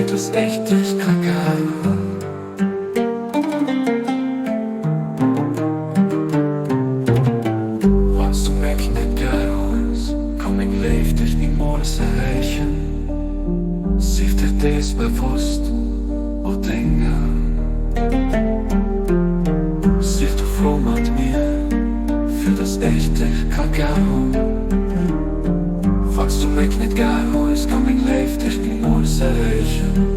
dass ich dich kann gern. Wanns du mech net gär hues, kann meng Léift dech nimools erreechen. Sief dir dees bewosst, o Dénger. Sief du frou mat mir, fir dass ech dech ka gär hunn. Wanns du mech net gär hues, kann meng Léift dech nimools erreechen.